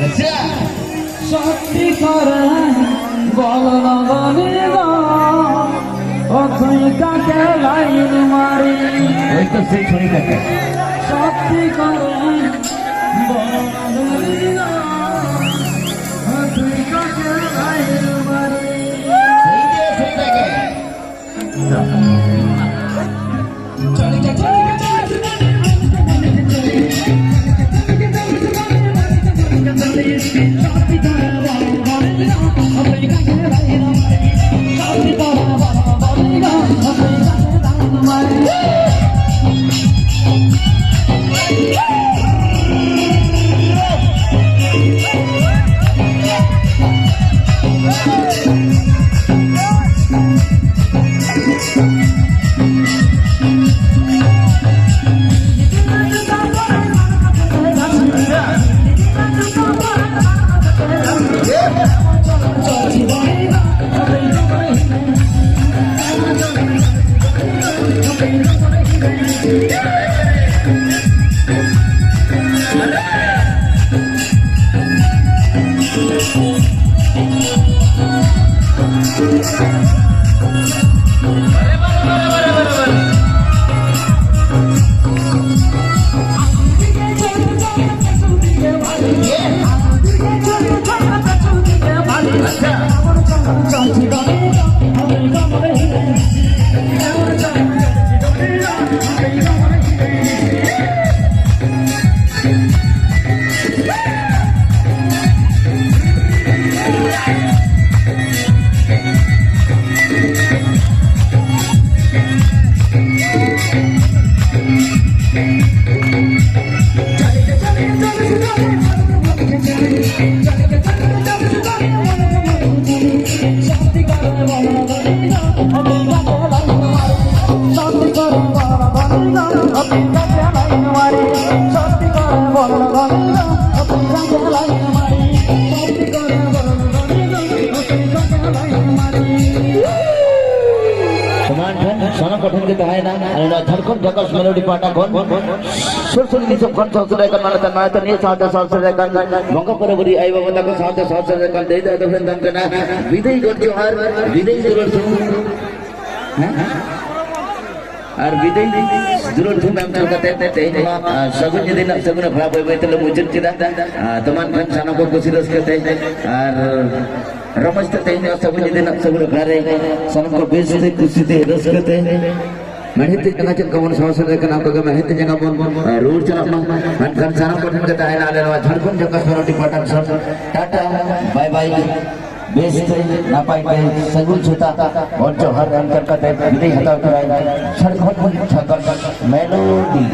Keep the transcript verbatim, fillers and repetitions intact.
ᱟᱪᱪᱷᱟ᱾ ᱥᱚᱠᱛᱤ ᱠᱚᱨᱮ ᱵᱚᱞ ᱞᱚᱜᱚᱱᱤ ᱫᱚ ᱚᱠᱚᱭ ᱠᱟᱠᱮ ᱞᱟᱭᱤᱱ ᱢᱟᱨᱤ᱾ ᱦᱳᱭ ᱛᱚ, ᱥᱮᱭ ᱪᱷᱚᱲᱤ ᱠᱟᱠᱮ᱾ ᱥᱚᱠᱛᱤ ᱠᱚᱨᱮ ᱵᱚᱞ ᱞᱚᱜᱚᱱᱤ ᱫᱚ ᱚᱠᱚᱭ ᱠᱟᱠᱮ ᱞᱟᱭᱤᱱ ᱢᱟᱨᱤ᱾ ᱥᱮᱭ ᱫᱮ, ᱥᱮᱭ ᱠᱟᱠᱮ᱾ ᱥᱟᱱᱟᱢ ᱴᱷᱮᱱ ᱥᱟᱱᱟᱢ ᱠᱚ ᱠᱷᱚᱱ ᱜᱮ ᱛᱟᱦᱮᱸᱭᱮᱱᱟ᱾ ᱟᱨ ᱱᱚᱣᱟ ᱡᱷᱟᱲᱠᱷᱚᱸᱰ ᱡᱟᱠᱟᱥ ᱢᱮᱞᱳᱰᱤ ᱯᱟᱦᱴᱟ ᱠᱷᱚᱱ ᱥᱩᱨ ᱥᱩᱨ ᱫᱤᱥᱚᱢ ᱠᱷᱚᱱ ᱥᱟᱶ ᱥᱮᱴᱮᱨ ᱟᱠᱟᱱ ᱢᱟᱱᱚᱛᱟᱱ ᱢᱟᱱᱚᱛᱟᱱᱤᱭᱟᱹ ᱥᱟᱶᱛᱮ ᱥᱟᱶ ᱥᱮᱴᱮᱨ ᱟᱠᱟᱱ ᱵᱚᱸᱜᱟ ᱵᱩᱨᱩ ᱵᱩᱨᱤ ᱟᱭᱳ ᱵᱟᱵᱟ ᱛᱟᱠᱚ ᱥᱟᱶᱛᱮ ᱥᱟᱶ ᱥᱮᱴᱮᱨ ᱟᱠᱟᱱ ᱫᱟᱹᱭ ᱫᱟᱫᱟ ᱵᱷᱮᱱ ᱫᱟᱱ ᱠᱟᱱᱟ᱾ ᱵᱤᱫᱟᱹᱭ ᱜᱚᱰ ᱡᱚᱦᱟᱨ, ᱵᱤᱫᱟᱹᱭ ᱫᱩᱞᱟᱹᱲ ᱥᱩᱢᱩᱝ᱾ ᱦᱮᱸ? ᱟᱨ ᱵᱤᱫᱟᱹᱭ ᱫᱩᱞᱟᱹᱲ ᱫᱷᱩᱢ ᱮᱢ ᱠᱟᱛᱮ ᱛᱮᱦᱮᱧ ᱱᱚᱣᱟ, ᱟᱨ ᱥᱟᱹᱜᱩᱱ ᱧᱤᱫᱟᱹ ᱨᱮᱱᱟᱜ ᱥᱟᱹᱜᱩᱱ ᱟᱠᱷᱲᱟ ᱵᱟᱹᱭ ᱵᱟᱹᱭ ᱛᱮᱞᱮ ᱢᱩᱪᱟᱹᱫ ᱠᱮᱫᱟ᱾ ᱟᱨ ᱛᱚᱢᱟᱱ ᱠᱷᱟᱱ ᱥᱟᱱᱟᱢ ᱠᱚ ᱠᱩᱥᱤ ᱨᱟᱹᱥᱠᱟᱹ ᱛᱮ ᱟᱨ ᱨᱚᱢᱚᱡᱽ ᱛᱮ ᱛᱮᱦᱮᱧ ᱱᱚᱣᱟ ᱥᱟᱹᱜᱩᱱ ᱧᱤᱫᱟᱹ ᱨᱮᱱᱟᱜ ᱥᱟᱹᱜᱩᱱ ᱟᱠᱷᱲᱟ ᱨᱮ ᱥᱟᱱᱟᱢ ᱠᱚ ᱵᱮᱥ ᱛᱮ ᱠᱩᱥᱤ ᱛᱮ ᱨᱟᱹᱥᱠᱟᱹ ᱛᱮ ᱢᱮᱬᱦᱮᱫ ᱛᱮ ᱡᱟᱸᱜᱟ ᱪᱮᱫ ᱞᱮᱠᱟ ᱵᱚᱱ ᱥᱚᱦᱚᱨ ᱥᱮᱴᱮᱨ ᱠᱟᱱᱟ, ᱚᱱᱠᱟ ᱜᱮ ᱢᱮᱬᱦᱮᱫ ᱛᱮ ᱡᱟᱸᱜᱟ ᱵᱚᱱ, ᱟᱨ ᱨᱩᱣᱟᱹᱲ ᱪᱟᱞᱟᱜ ᱢᱟ᱾ ᱢᱮᱱᱠᱷᱟᱱ ᱥᱟᱱᱟᱢ ᱠᱚᱴᱷᱮᱱ ᱜᱮ ᱛᱟᱦᱮᱱᱟ ᱟᱞᱮ ᱱᱚᱣᱟ ᱡᱷᱟᱲᱠᱷᱚᱸᱰ ᱡᱟᱠᱟᱥ ᱢᱮᱞᱳᱰᱤ ᱯᱟᱦᱴᱟ ᱥᱮᱫ ᱴᱟᱴᱟ, ᱵᱟᱭ ᱵᱟᱭ, ᱵᱮᱥ ᱛᱮ ᱱᱟᱯᱟᱭ ᱛᱮ ᱥᱟᱹᱜᱩᱱ ᱥᱮᱛᱟᱜ ᱜᱚᱰ ᱡᱚᱦᱟᱨ ᱮᱢ ᱠᱟᱛᱮ ᱵᱤᱫᱟᱹᱭ ᱦᱟᱛᱟᱣ ᱠᱮᱫᱟᱭ ᱡᱷᱟᱲᱠᱷᱚᱸᱰ ᱡᱟᱠᱟᱥ ᱢᱮᱞᱳᱰᱤ᱾